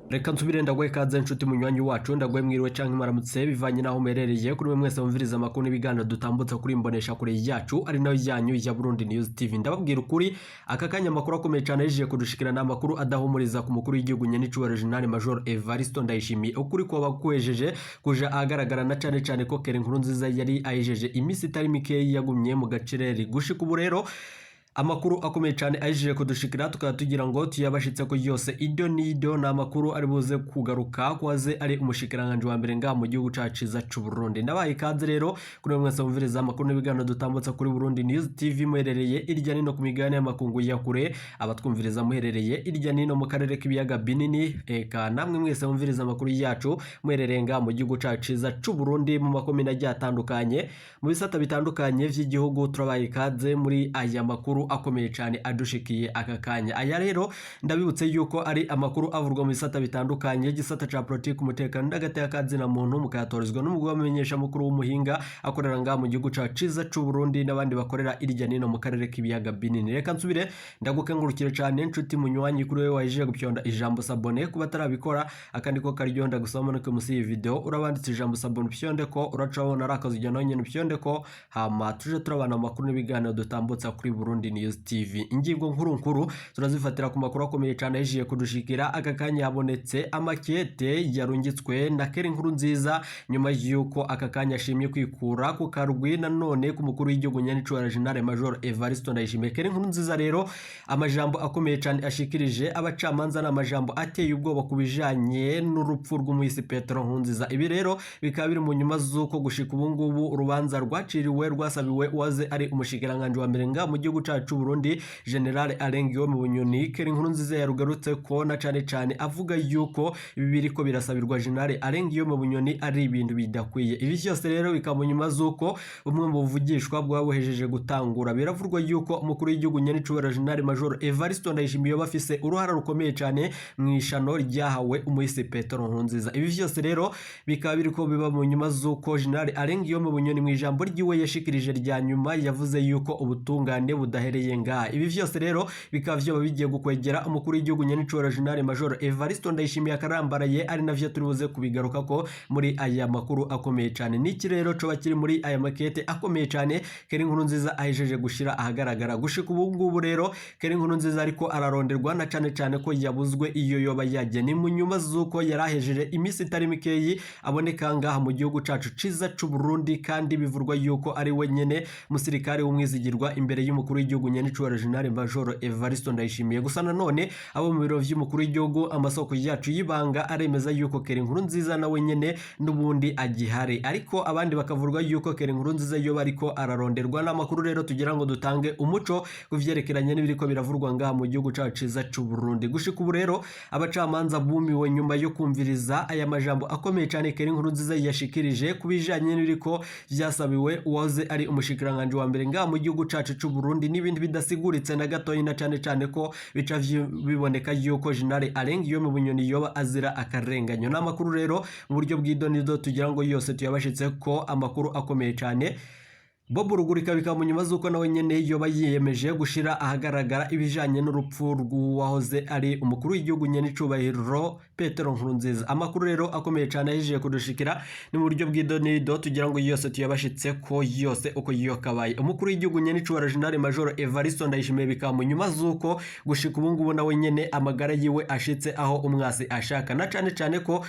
Reka nsubire ndaguhe ikaze, nshuti munywanyi wacu. Ndaguhe mwiriwe canke mwaramutse, bivanye naho muherereye. Kuri mwe mwese mumviriza amakuru n'ibiganiro dutambutsa kuri imbonesha kure yacu, ari nayo yanyu ya Burundi News TV. Ndababwira ukuri, aka kanya amakuru akomeye cyane yaje kudushikirana, amakuru adahumuriza ku mukuru w'igihugu nyenicubahiro General Major Evaristo Ndayishimiye. Ukuri kwaba kwejeje kuja ahagaragara, na cane cane ko Kere Nkurunziza yari ahejeje iminsi itari mikeyi yagumye mu gacereri. Gushika ubu rero, amakuru akomeye cyane ahejeje kudushikira, tukaba tugira ngo tuyabashitse ko yose ido n'ido. Ni amakuru ari buze kugaruka kwaze ari umushikiranganje wa mbere ngaha mu gihugu cacu ciza c'u Burundi. Ndabaye ikaze rero kuri mwe mwese mumviriza amakuru n'ibiganiro dutambutsa kuri Burundi News TV, muherereye irya nino ku migabane y'amakungu ya kure, abatwumviriza muherereye irya nino mu karere k'ibiyaga binini, eka namwe mwese mumviriza amakuru yacu muherereye ngaha mu gihugu cacu ciza c'u Burundi, mu makomine agiye atandukanye, mu bisata bitandukanye vy'igihugu. Turabaye ikaze muri aya makuru akomeye cyane adushikiye aka kanya. Aya rero ndabibutse yuko ari amakuru avurwa mu bisata bitandukanye, igisata ca politiki, umutekano n'agateka kazina muntu, mukayatorizwa n'umugwi w'amenyesha mukuru w'umuhinga akorera ngaha mu gihugu ca ciza c'u Burundi n'abandi bakorera irya nino mu karere k'ibiyaga binini. Reka nsubire ndagukengurukire cyane, nshuti munywanyi, kuri wewe waje gupyonda ijambo s'abonner. Kuba atarabikora, akandi ko karyo ndagusaba, manuke musi iyi video, urabanditse ijambo s'abonner, upyonde ko uraca wabona ari akazu ujya nawe nyene upyonde ko, hama tuje turabana amakuru n'ibiganiro dutambutsa kuri Burundi News TV. Ingingo nkuru nkuru turazifatira ku makuru akomeye cyane yaje kudushikira aka kanya. Habonetse amakete yarungitswe na Keri Nkurunziza nyuma y'uko aka kanya ashimye kwikura ku karwi nanone ku mukuru w'igihugu nyanicubahiro General Major Evaristo Ndayishimiye. Keri Nkurunziza rero, amajambo akomeye cyane ashikirije abacamanza ni amajambo ateye ubwoba ku bijanye n'urupfu rw'umuhisi Petero Nkurunziza. Ibi rero bikaba biri mu nyuma z'uko gushika ubu ngubu urubanza rwaciriwe, rwasabiwe uwaze ari umushikiranganje wa mbere nga mu gihugu cacu Burundi, General Alain Guillaume Bunyoni. Keri Nkurunziza yarugarutse ko na cane cane avuga yuko ibi biriko birasabirwa General Alain Guillaume Bunyoni ari ibintu bidakwiye. Ibi byose rero bikaba mu nyuma z'uko bumwe mu buvugishwa bwaba buhejeje gutangura. Biravurwa yuko umukuru w'igihugu nyenicubahiro General Major Evaristo Ndayishimiye bafise uruhara rukomeye cane mu ishano ryahawe umuhisi Petero Nkurunziza. Ibi byose rero bikaba biriko biba mu nyuma z'uko General Alain Guillaume Bunyoni mu ijambo ryiwe yashikirije rya nyuma yavuze yuko ubutungane budahereye ngaha. Ibi byose rero bikaba vyoba bigiye gukwegera umukuru w'igihugu nyenicubahiro General Major Evaristo Ndayishimiye akarambaraye, ari navyo turi buze kubigaruka ko muri aya makuru akomeye cane. Niki rero coba kiri muri aya makete akomeye cane Keri Nkurunziza ahejeje gushira ahagaragara? Gushika ubu ngubu rero, Keri Nkurunziza ariko araronderwa, na cane cane ko yabuzwe iyo yoba yagiye. Ni mu nyuma z'uko yarahejeje iminsi itari mikeyi aboneka ngaha mu gihugu cacu ciza c'u Burundi, kandi bivurwa yuko ari we nyene musirikare w'umwizigirwa imbere y'umukuru w'igihugu nyenicubahiro General Major Evaristo Ndayishimiye. Gusa nanone abo mu biro vy'umukuru w'igihugu, amasoko yacu y'ibanga aremeza yuko Keri Nkurunziza nawe nyene n'ubundi agihari, ariko abandi bakavurwa yuko Keri Nkurunziza yoba ariko araronderwa. N'amakuru rero tugira ngo dutange umuco ku vyerekeranye n'ibiriko biravurwa ngaha mu gihugu cacu ciza c'u Burundi. Gushika ubu rero, abacamanza bumiwe nyuma yo kumviriza aya majambo akomeye cyane Keri Nkurunziza yashikirije ku bijanye n'ibiriko vyasabiwe uwahoze ari umushikiranganje wa mbere ngaha mu gihugu cacu c'u Burundi, n'ibindi bidasiguritse na gatoyi, na cane cane ko bica biboneka yuko General Alain Guillaume Bunyoni yoba azira akarenganyo. N'amakuru rero mu buryo bw'idonido tugira ngo yose tuyabashitse ko amakuru akomeye cyane. Bob Rugurika bikaba mu nyuma z'uko nawe nyene yoba yiyemeje gushira ahagaragara ibijanye n'urupfu rw'uwahoze ari umukuru w'igihugu nyenicubahiro Petero Nkurunziza. Amakuru rero akomeye cyane ahejeje kudushikira ni mu buryo bw'idonido tugira ngo yose tuyabashitse ko yose uko yokabaye. Umukuru w'igihugu nyenicubahiro General Major Evaristo Ndayishimiye, bikaba mu nyuma z'uko gushika ubu ngubu nawe nyene amagara yiwe ashitse aho umwasi ashaka, na cane cane ko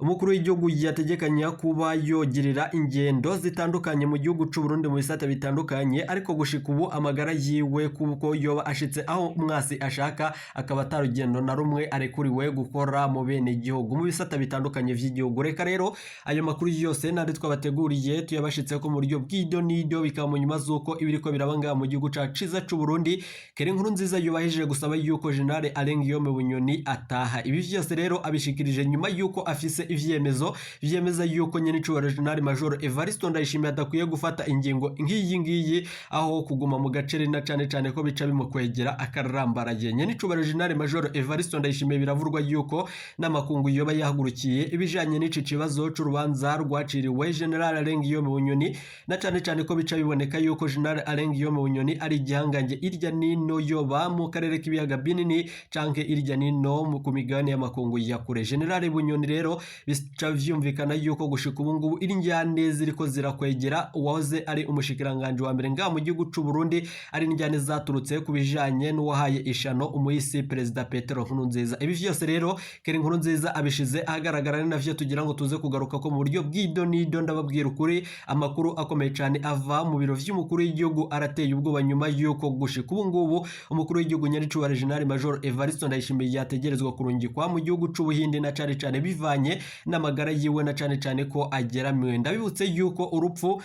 umukuru w'igihugu yategekanya kuba yogirira ingendo zitandukanye mu gihugu c'u Burundi, mu bisata bitandukanye, ariko gushika ubu amagara yiwe, kuko yoba ashitse aho umwasi ashaka, akaba atarugendo na rumwe arekuriwe gukora mu bene gihugu, mu bisata bitandukanye vy'igihugu. Reka rero ayo makuru yose n'andi twabateguriye tuyabashitse ko mu buryo bw'ido n'ido. Bikaba mu nyuma z'uko ibiriko biraba ngaha mu gihugu cacu ciza c'u Burundi, Keri Nkurunziza yubahije gusaba yuko General Alain Guillaume Bunyoni ataha. Ibi vyose rero abishikirije nyuma yuko afise ivyemezo vyemeza yuko nyene icubahiro General Major Evaristo Ndayishimiye adakwiye gufata ingingo nk'iyi ngiyi, aho kuguma mu gacere, na cane cane ko bica bimukwegera akararambaraye. Nyene icubahiro General Major Evaristo Ndayishimiye biravurwa yuko n'amakungu yoba yahagurukiye ibijanye n'ici kibazo c'urubanza rwaciriwe General Alain Guillaume Bunyoni, na cane cane ko bica biboneka yuko General Alain Guillaume Bunyoni ari igihangange irya nino, yoba mu karere k'ibiyaga binini canke irya nino ku migabane y'amakungu ya kure. General Bunyoni rero bica vyumvikana yuko gushika ubu ngubu indyane ziriko zirakwegera uwahoze ari umushikiranganje wa mbere ngaha mu gihugu c'u Burundi, ari indyane zaturutse ku bijanye n'uwahaye ishano umuhisi Perezida Petero Nkurunziza. Ibi vyose rero Keri Nkurunziza abishize ahagaragara, ni navyo tugira ngo tuze kugaruka ko mu buryo bw'idonido. Ndababwira ukuri, amakuru akomeye cyane ava mu biro vy'umukuru w'igihugu arateye ubwoba, nyuma y'uko gushika ubu ngubu umukuru w'igihugu nyaricubahiro General Major Evaristo Ndayishimiye yategerezwa kurungikwa mu gihugu c'Ubuhinde, na cane cane bivanye n'amagara yiwe, na cane cane ko ageramiwe. Ndabibutse yuko urupfu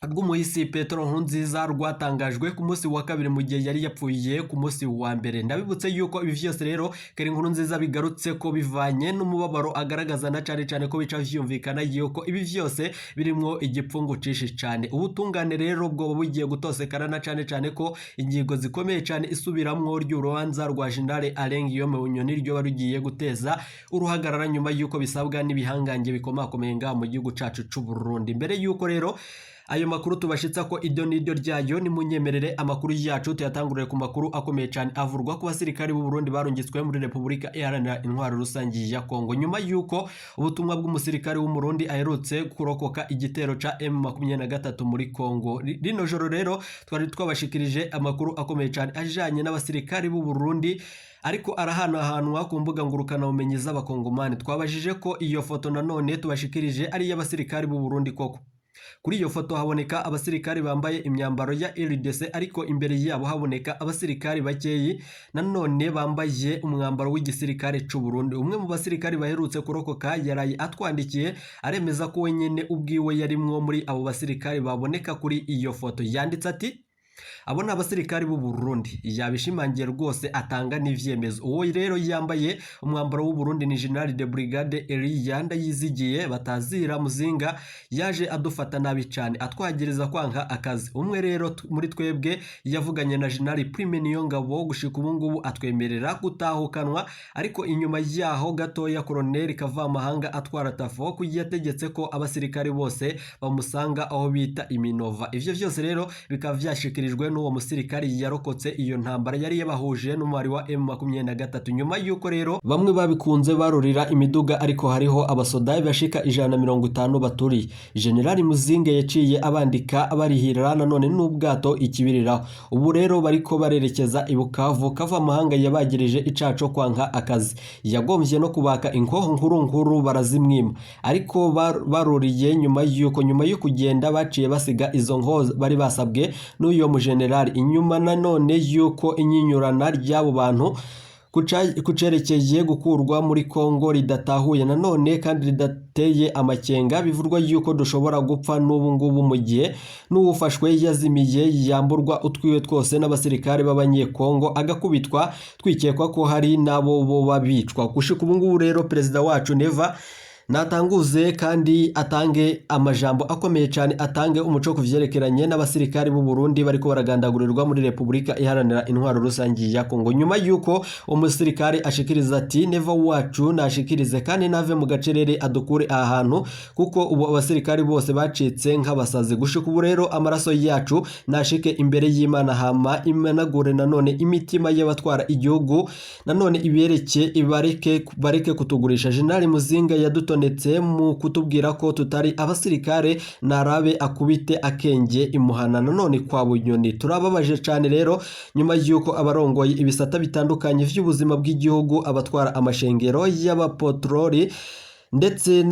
rw'umuhisi Petero Nkurunziza rwatangajwe ku munsi wa kabiri, mu gihe yari yapfuye ku munsi wa mbere. Ndabibutse yuko ibi vyose rero Keri Nkurunziza bigarutse ko bivanye n'umubabaro agaragaza, na cane cane ko bica vyumvikana yuko ibi vyose birimwo igipfungu cinshi cane. Ubutungane rero bwoba bugiye gutosekana, na cane cane ko ingingo zikomeye cane isubiramwo ry'urubanza rwa General Alain Guillaume Bunyoni ryoba rugiye guteza uruhagarara, nyuma yuko bisabwa n'ibihangange bikomakomeye ngaha mu gihugu cacu c'u Burundi. Mbere yuko rero ayo makuru tubashitsa ko idyo n'iryo ryayo, nimunyemerere amakuru yacu tuyatangurire ku makuru akomeye cyane avurwa ku basirikari b'u Burundi barungitswe muri Repubulika Iharanira Intwaro Rusange ya Kongo, nyuma yuko ubutumwa bw'umusirikari w'Umurundi aherutse kurokoka igitero ca M23 muri Kongo. Rino joro rero twari twabashikirije amakuru akomeye cyane ajanye n'abasirikari b'u Burundi ariko arahanahanwa ku mbuga ngurukanabumenyi z'abakongomani. Twabajije ko iyo foto nanone tubashikirije ari iy'abasirikari b'u Burundi koko. Kuri iyo foto haboneka abasirikari bambaye imyambaro ya RDC, ariko imbere yabo haboneka abasirikari bakeyi nanone bambaye umwambaro w'igisirikare c'u Burundi. Umwe mu basirikari baherutse kurokoka yaraye atwandikiye, aremeza ko wenyene ubwiwe yarimwo muri abo basirikari baboneka kuri iyo foto. Yanditse ati: "Abo ni abasirikari b'u Burundi." Yabishimangiye rwose, atanga n'ivyemezo. Uwo rero yambaye umwambaro w'u Burundi ni General de Brigade Elia Ndayizigiye batazira Muzinga. Yaje adufata nabi cyane, atwagiriza kwanka akazi. Umwe rero muri twebwe yavuganye na General Prime Niyongabo, gushika ubu ngubu atwemerera gutahukanwa, ariko inyuma yaho gatoya Colonel Kavamahanga atwara Tafo yategetse ko abasirikari bose bamusanga aho bita Iminova. Ivyo vyose rero bikaba vyashikirijwe n'uwo musirikari yarokotse iyo ntambara yari yabahuje n'umwari wa M23, nyuma yuko rero bamwe babikunze barurira imiduga, ariko hariho abasoda bashika 150 baturiye. General Muzinge yaciye abandika, abarihira nanone n'ubwato ikibiriraho. Ubu rero bariko barerekeza i Bukavu. Kavamahanga yabagirije icaco kwanka akazi, yagombye no kubaka inkoho nkuru nkuru barazimwima, ariko baruriye nyuma yuko nyuma yo kugenda baciye basiga izo nkoho bari basabwe n'uyo mujenerali. Inyuma nanone yuko inyinyurana ry'abo bantu kucerekeye gukurwa muri Kongo ridatahuye nanone kandi ridateye amakenga, bivurwa yuko dushobora gupfa n'ubu ngubu, mu gihe n'uwufashwe yazimiye yamburwa utwiwe twose n'abasirikare b'abanyekongo, agakubitwa, twikekwa ko hari n'abo boba bicwa. Gushika ubu ngubu rero perezida wacu Neva natanguze kandi atange amajambo akomeye cyane, atange umuco ku vyerekeranye n'abasirikari b'u Burundi bariko baragandagurirwa muri Repubulika Iharanira Intwaro Rusange ya Kongo, nyuma yuko umusirikari ashikiriza ati: "Neva wacu nashikirize kandi nave mu gacerere, adukure aha hantu, kuko ubu abasirikari bose bacitse nk'abasazi. Gushika ubu rero amaraso yacu nashike imbere y'Imana, hama imenagure nanone imitima y'abatwara igihugu, nanone ibereke ibareke bareke kutugurisha. General Muzinga yadutonetse mu kutubwira ko tutari abasirikare, narabe akubite akenge imuhana nanone kwa Bunyoni." Turababaje cyane rero nyuma y'uko abarongoye ibisata bitandukanye vy'ubuzima bw'igihugu, abatwara amashengero y'abapotroli ndetse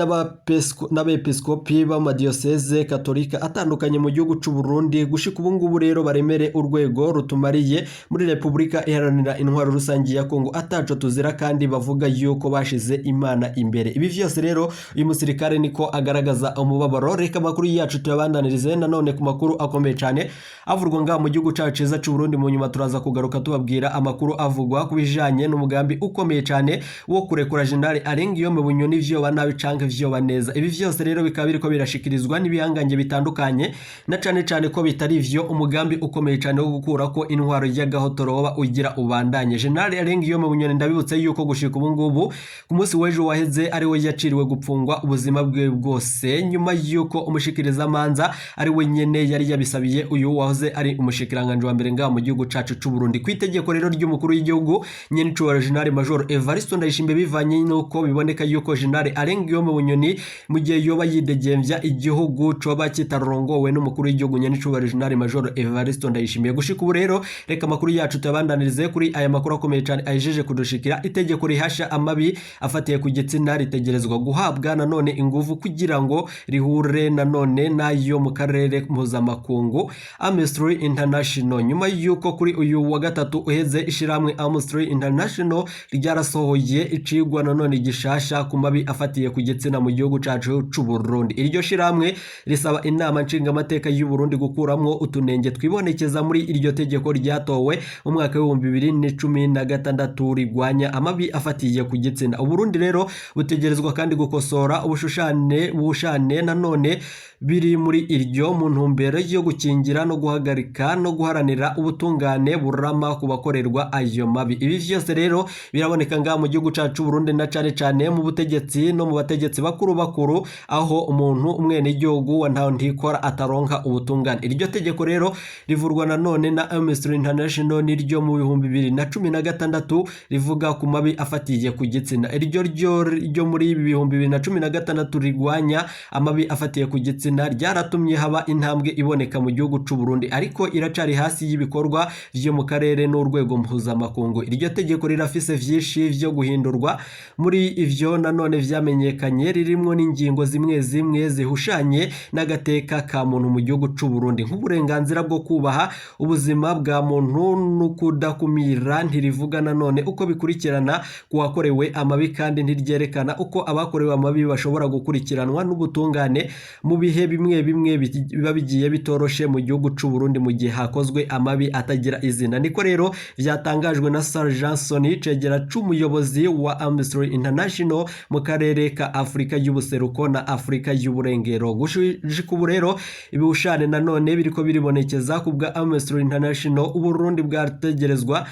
n'abepiskopi b'amadiyoseze katolika atandukanye mu gihugu c'u Burundi, gushika ubu ngubu rero baremere urwego rutumariye muri Repubulika Iharanira Intwaro Rusange ya Kongo ataco tuzira, kandi bavuga yuko bashize Imana imbere. Ibi vyose rero uyu musirikare niko agaragaza umubabaro. Reka amakuru yacu tuyabandanirize nanone ku makuru akomeye cyane avurwa ngaha mu gihugu cacu ciza c'u Burundi. Mu nyuma turaza kugaruka tubabwira amakuru avugwa ku bijanye n'umugambi ukomeye cyane wo kurekura General Alain Guillaume Bunyoni. Ivyo vyoba nabi canke vyoba neza. Ibi vyose rero bikaba biriko birashikirizwa n'ibihangange bitandukanye, na cane cane ko bitari ivyo umugambi ukomeye cane wo gukurako intwaro y'agahotoro woba ugira ubandanye. General Alain Guillaume Bunyoni, ndabibutse yuko gushika ubu ngubu ku munsi w'ejo waheze ari we yaciriwe gupfungwa ubuzima bwe bwose, nyuma yuko umushikirizamanza ari we nyene yari yabisabiye uyu wahoze ari umushikiranganje wa mbere ngaha mu gihugu cacu c'u Burundi. Ku itegeko rero ry'umukuru w'igihugu nyenicubahiro General Major Evariste Ndayishimiye, bivanye nuko biboneka yuko General Alain Guillaume Bunyoni mu gihe yoba yidegembya igihugu coba kitarongowe n'umukuru w'igihugu nyenicubahiro General Major Evariste Ndayishimiye. Gushika ubu rero, reka amakuru yacu tuyabandanirize kuri aya makuru akomeye cyane ahejeje kudushikira. Itegeko rihasha amabi afatiye ku gitsina ritegerezwa guhabwa nanone ingufu kugira ngo rihure nanone n'ayo mu karere mpuzamakungu. Amnesty International, nyuma y'uko kuri uyu wa gatatu uheze ishyirahamwe Amnesty International ryarasohoye icigwa nanone gishasha ku mabi afatiye ku gitsina mu gihugu cacu c'u Burundi. Iryo shirahamwe risaba inama nshingamateka y'u Burundi gukuramwo utunenge twibonekeza muri iryo tegeko ryatowe mu mwaka w'2016 rigwanya amabi afatiye ku gitsina. Uburundi rero butegerezwa kandi gukosora ubushushane bushane nanone biri muri iryo, mu ntumbero yo gukingira no guhagarika no guharanira ubutungane burama ku bakorerwa ayo mabi. Ibi vyose rero biraboneka ngaha mu gihugu cacu Burundi, na cane cane mu butegetsi no mu bategetsi bakuru bakuru, aho umuntu umwenegihugu wa ntaho ntikora ataronka ubutungane. Iryo tegeko rero rivurwa nanone na Amnesty International niryo mu 2016 rivuga ku mabi afatiye ku gitsina. Iryo ryo muri 2016 rigwanya amabi afatiye ku gitsina ryaratumye haba intambwe iboneka mu gihugu c'u Burundi, ariko iracari hasi y'ibikorwa vyo mu karere n'urwego mpuzamakungu. Iryo tegeko rirafise vyinshi vyo guhindurwa. Muri ivyo nanone vyamenyekanye ririmwo n'ingingo zimwe zimwe zihushanye n'agateka ka muntu mu gihugu c'u Burundi, nk'uburenganzira bwo kubaha ubuzima bwa muntu n'ukudakumira. Ntirivuga nanone uko bikurikirana ku wakorewe amabi, kandi ntiryerekana uko abakorewe amabi bashobora gukurikiranwa n'ubutungane mu bihe bimwe bimwe biba bigiye bitoroshe mu gihugu c'u Burundi mu gihe hakozwe amabi atagira izina. Niko rero vyatangajwe na Sir Johnson, cegera c'umuyobozi wa Amnesty International mu karere ka Afrika y'ubuseruko na Afrika y'uburengero. Gushika ubu rero ibihushane nanone biriko biribonekeza. Ku bwa Amnesty International, Uburundi bwategerezwa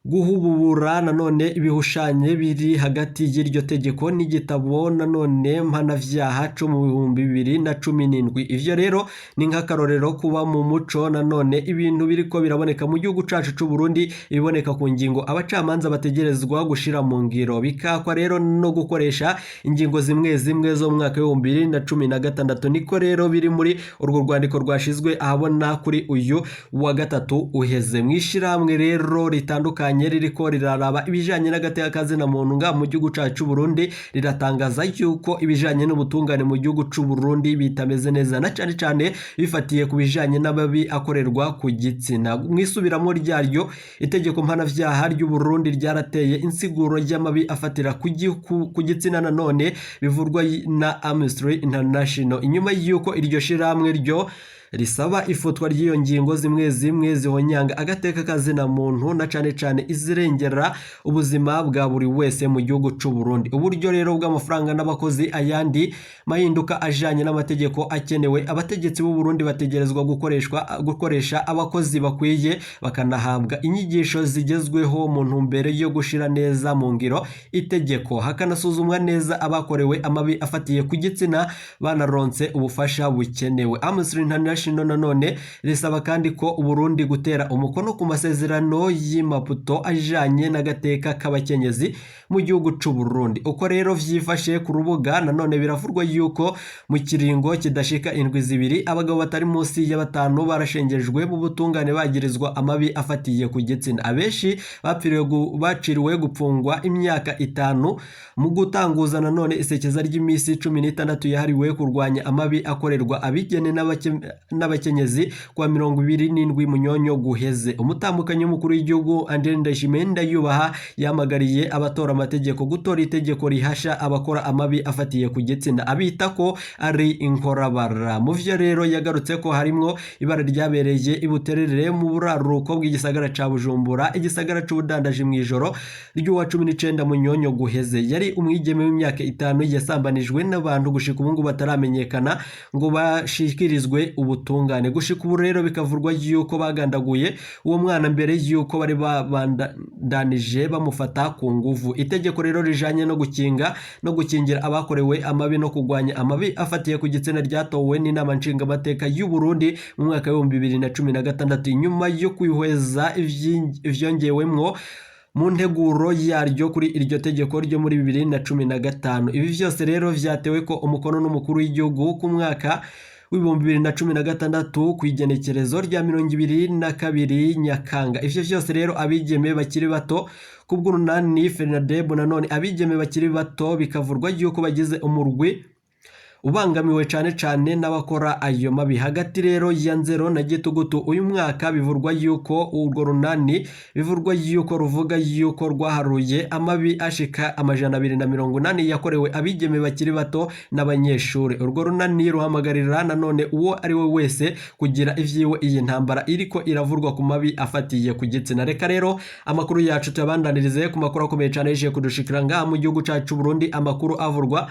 guhubura nanone ibihushanye biri hagati y'iryo tegeko n'igitabo nanone mpanavyaha co mu 2017. Ivyo rero ni nk'akarorero kuba mu muco nanone ibintu biriko biraboneka mu gihugu cacu c'u Burundi, ibiboneka ku ngingo abacamanza bategerezwa gushira mu ngiro, bikakwa rero no gukoresha ingingo zimwe zimwe zo mu mwaka w'2016. Niko rero biri muri urwo rwandiko rwashizwe ahabona kuri uyu wa gatatu uheze. Mw'ishirahamwe rero ritandukanye ririko riraraba ibijanye n'agateka kazina muntu nga mu gihugu cacu c'u Burundi riratangaza yuko ibijanye n'ubutungane mu gihugu c'u Burundi bitameze neza, na cane cane bifatiye ku bijanye n'ababi akorerwa ku gitsina. Mw'isubiramo ryaryo, itegeko mpanavyaha ry'u Burundi ryarateye insiguro y'amabi afatira ku gitsina nanone bivurwa na Amnesty International, inyuma y'uko iryo shirahamwe ryo risaba ifutwa ry'iyo ngingo zimwe zimwe zihonyanga agateka kazina muntu, na cane cane izirengera ubuzima bwa buri wese mu gihugu c'u Burundi. Uburyo rero bw'amafaranga n'abakozi, ayandi mahinduka ajanye n'amategeko akenewe. Abategetsi b'u Burundi bategerezwa gukoresha abakozi bakwiye, bakanahabwa inyigisho zigezweho mu ntumbero yo gushira neza mu ngiro itegeko, hakanasuzumwa neza abakorewe amabi afatiye ku gitsina banaronse ubufasha bukenewe. Amnesty International nanone risaba kandi ko Uburundi gutera umukono ku masezerano y'Imaputo ajanye n'agateka k'abakenyezi mu gihugu c'u Burundi. Uko rero vyifashe ku rubuga nanone biravurwa yuko mu kiringo kidashika indwi 2 abagabo batari munsi ya 5 barashengejwe mu butungane bagirizwa amabi afatiye ku gitsina. Abenshi baciriwe gupfungwa imyaka 5. Mu gutanguza nanone isekeza ry'imisi 16 yahariwe kurwanya amabi akorerwa abigene n'abakenyezi kwa 27 Munyonyo guheze. Umutambukanyi w'umukuru w'igihugu André Ndayishimiye Ndayubaha yahamagariye abatora amategeko gutora itegeko rihasha abakora amabi afatiye ku gitsina, abita ko ari inkorabara. Mu vyo rero yagarutse ko harimwo ibara ryabereye i Buterere mu buraruko bw'igisagara ca Bujumbura, igisagara c'ubudandaji, mw'ijoro ry'uwa 19 Munyonyo guheze. Yari umwigeme w'imyaka 5 yasambanijwe n'abantu gushika ubu ngubu bataramenyekana ngo bashikirizwe ubutungane. Gushika ubu rero bikavurwa yuko bagandaguye uwo mwana mbere yuko bari babandanije bamufata ku nguvu. Itegeko rero rijanye no gukinga no gukingira abakorewe amabi no kugwanya amabi afatiye ku gitsina ryatowe n'inama nshingamateka y'u Burundi mu mwaka w'2016, inyuma yo kwihweza ivyongewemwo mu nteguro yaryo kuri iryo tegeko ryo muri 2015. Ibi vyose rero vyatewe ko umukono n'umukuru w'igihugu ku mwaka w'2016 ku igenekerezo rya 22 Nyakanga. Ivyo vyose rero abigeme bakiri bato kubw'urunani Fernadeb, nanone abigeme bakiri bato bikavurwa yuko bagize umurwi ubangamiwe cane cane n'abakora ayo mabi. Hagati rero ya Nzero na Gitugutu uyu mwaka bivurwa yuko urwo runani bivurwa yuko ruvuga yuko rwaharuye amabi ashika 280 yakorewe abigeme bakiri bato n'abanyeshuri. Urwo runani ruhamagarira nanone uwo ari we wese kugira ivyiwe iyi ntambara iriko iravurwa ku mabi afatiye ku gitsina. Reka rero amakuru yacu tuyabandanirize ku makuru akomeye cane yaje kudushikira ngaha mu gihugu cacu Burundi, amakuru avurwa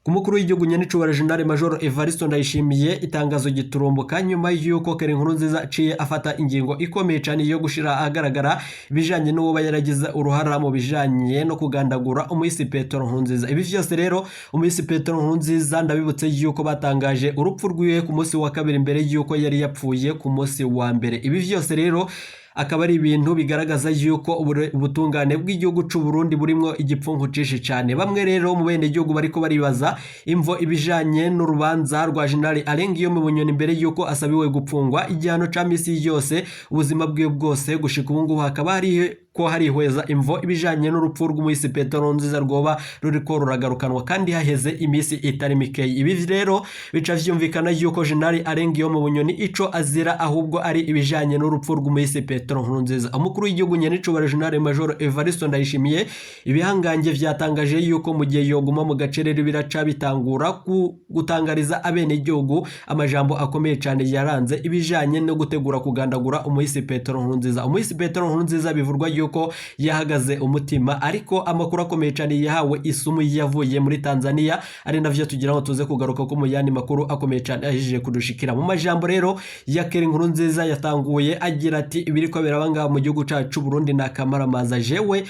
ku mukuru w'igihugu nyenicubahiro General Major Evariste Ndayishimiye. Itangazo giturumbuka nyuma y'uko Keri Nkurunziza aciye afata ingingo ikomeye cyane yo gushira ahagaragara ibijanye n'uwo yaragize uruhara mu bijanye no kugandagura umuhisi Petero Nkurunziza. Ibi vyose rero umuhisi Petero Nkurunziza ndabibutse yuko batangaje urupfu rwiwe ku munsi wa kabiri mbere y'uko yari yapfuye ku munsi wa mbere. Ibi vyose rero akaba ari ibintu bigaragaza yuko ubutungane bw'igihugu c'u Burundi burimwo igipfunku cinshi cane. Bamwe rero mu bene gihugu bariko baribaza imvo ibijanye n'urubanza rwa General Alengiyome Bunyoni mbere yuko asabiwe gupfungwa igihano ca misi yose ubuzima bwiwe bwose. Gushika ubu ngubu hakaba hari ko harihweza imvo ibijanye n'urupfu rw'umuhisi Petero Nkurunziza rwoba ruriko ruragarukanwa kandi haheze imisi itari mikeyi. Ibi rero bica vyumvikana yuko General Alengiyome Bunyoni ico azira ahubwo ari ibijanye n'urupfu rw'umuhisi Petero Nkurunziza. Umukuru w'igihugu nyenicubahiro General Major Evariste Ndayishimiye ibihangange vyatangaje yuko mu gihe yoguma mu gacerere biraca bitangura gutangariza abenegihugu amajambo akomeye cane yaranze ibijanye no gutegura kugandagura umuhisi Petero Nkurunziza. Umuhisi Petero Nkurunziza bivurwa yuko yahagaze umutima, ariko amakuru akomeye cane yahawe isumu yavuye muri Tanzania, ari navyo tugira ngo tuze kugaruka ko mu yandi makuru akomeye cane ahejeje kudushikira. Mu majambo rero ya Keri Nkurunziza yatanguye agira ati ibiriko biraba ngaha mu gihugu cacu Burundi na kamaramaza, jewe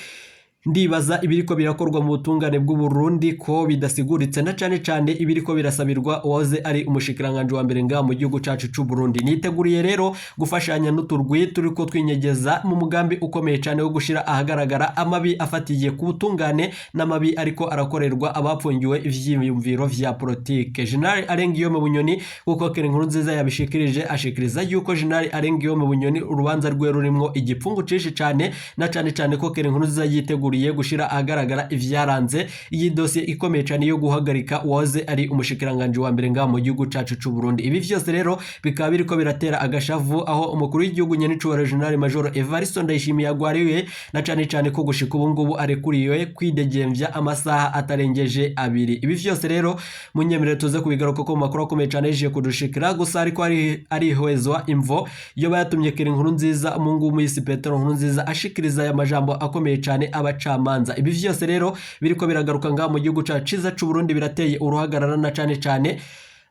ndibaza ibiriko birakorwa mu butungane bw'u Burundi ko bidasiguritse, na cane cane ibiriko birasabirwa uwahoze ari umushikiranganje wa mbere ngaha mu gihugu cacu c'u Burundi. Niteguriye rero gufashanya n'uturwi turiko twinyegeza mu mugambi ukomeye cane wo gushira ahagaragara amabi afatiye ku butungane n'amabi ariko arakorerwa abapfungiwe ivyiyumviro vya politike. General Alengiyome Bunyoni, kuko Keri Nkurunziza yabishikirije, ashikiriza yuko General Alengiyome Bunyoni urubanza rwe rurimwo igipfungu cinshi cane, na cane cane ko Keri Nkurunziza yiteguriye gushira ahagaragara ivyaranze iyi dosiye ikomeye cane yo guhagarika uwahoze ari umushikiranganje wa mbere ngaha mu gihugu cacu c'u Burundi. Ibi vyose rero bikaba biriko biratera agashavu aho umukuru w'igihugu nyenicubahiro General Major Evariste Ndayishimiye agwariwe, na cane cane ko gushika ubu ngubu arekuriwe kwidegemvya amasaha atarengeje 2. Ibi vyose rero munyemerere tuze kubigaruka ko mu makuru akomeye cane yaje kudushikira. Gusa ariko arihwezwa imvo yo bayatumye Keri Nkurunziza mungu w'umuhisi Petero Nkurunziza ashikiriza aya majambo akomeye cane abacamanza. Ibi vyose rero biriko biragaruka ngaha mu gihugu cacu ciza c'u Burundi birateye uruhagarara, na cane cane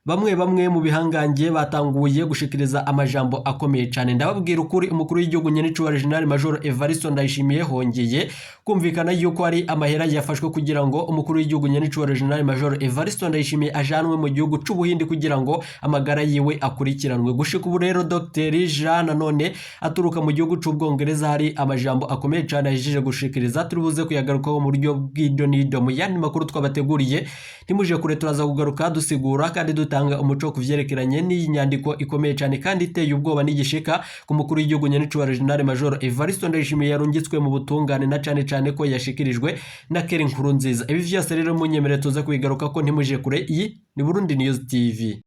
bamwe bamwe mu bihangange batanguye gushikiriza amajambo akomeye cane. Ndababwira ukuri, umukuru w'igihugu nyenicubahiro General Major Evariste Ndayishimiye hongeye kumvikana yuko ari amahera yafashwe kugira ngo umukuru w'igihugu nyenicubahiro General Major Evariste Ndayishimiye ajanwe mu gihugu c'Ubuhindi kugira ngo amagara yiwe akurikiranwe. Gushika ubu rero Dr Jean nanone aturuka mu gihugu c'Ubwongereza hari amajambo akomeye cane ahejeje gushikiriza, turi buze kuyagarukaho mu buryo bw'idonido mu yandi makuru twabateguriye. Ntimuje kure, turaza kugaruka dusigura kandi dutanga umuco kuvyerekeranye n'iyi nyandiko ikomeye cane kandi iteye ubwoba n'igishika ku mukuru w'igihugu nyenicubahiro General Major Evariste Ndayishimiye yarungitswe mu butungane, na cane cane ko yashikirijwe na Keri Nkurunziza. Ibi vyose rero munyemerere tuze kubigaruka ko, ntimuje kure. Iyi ni Burundi News TV.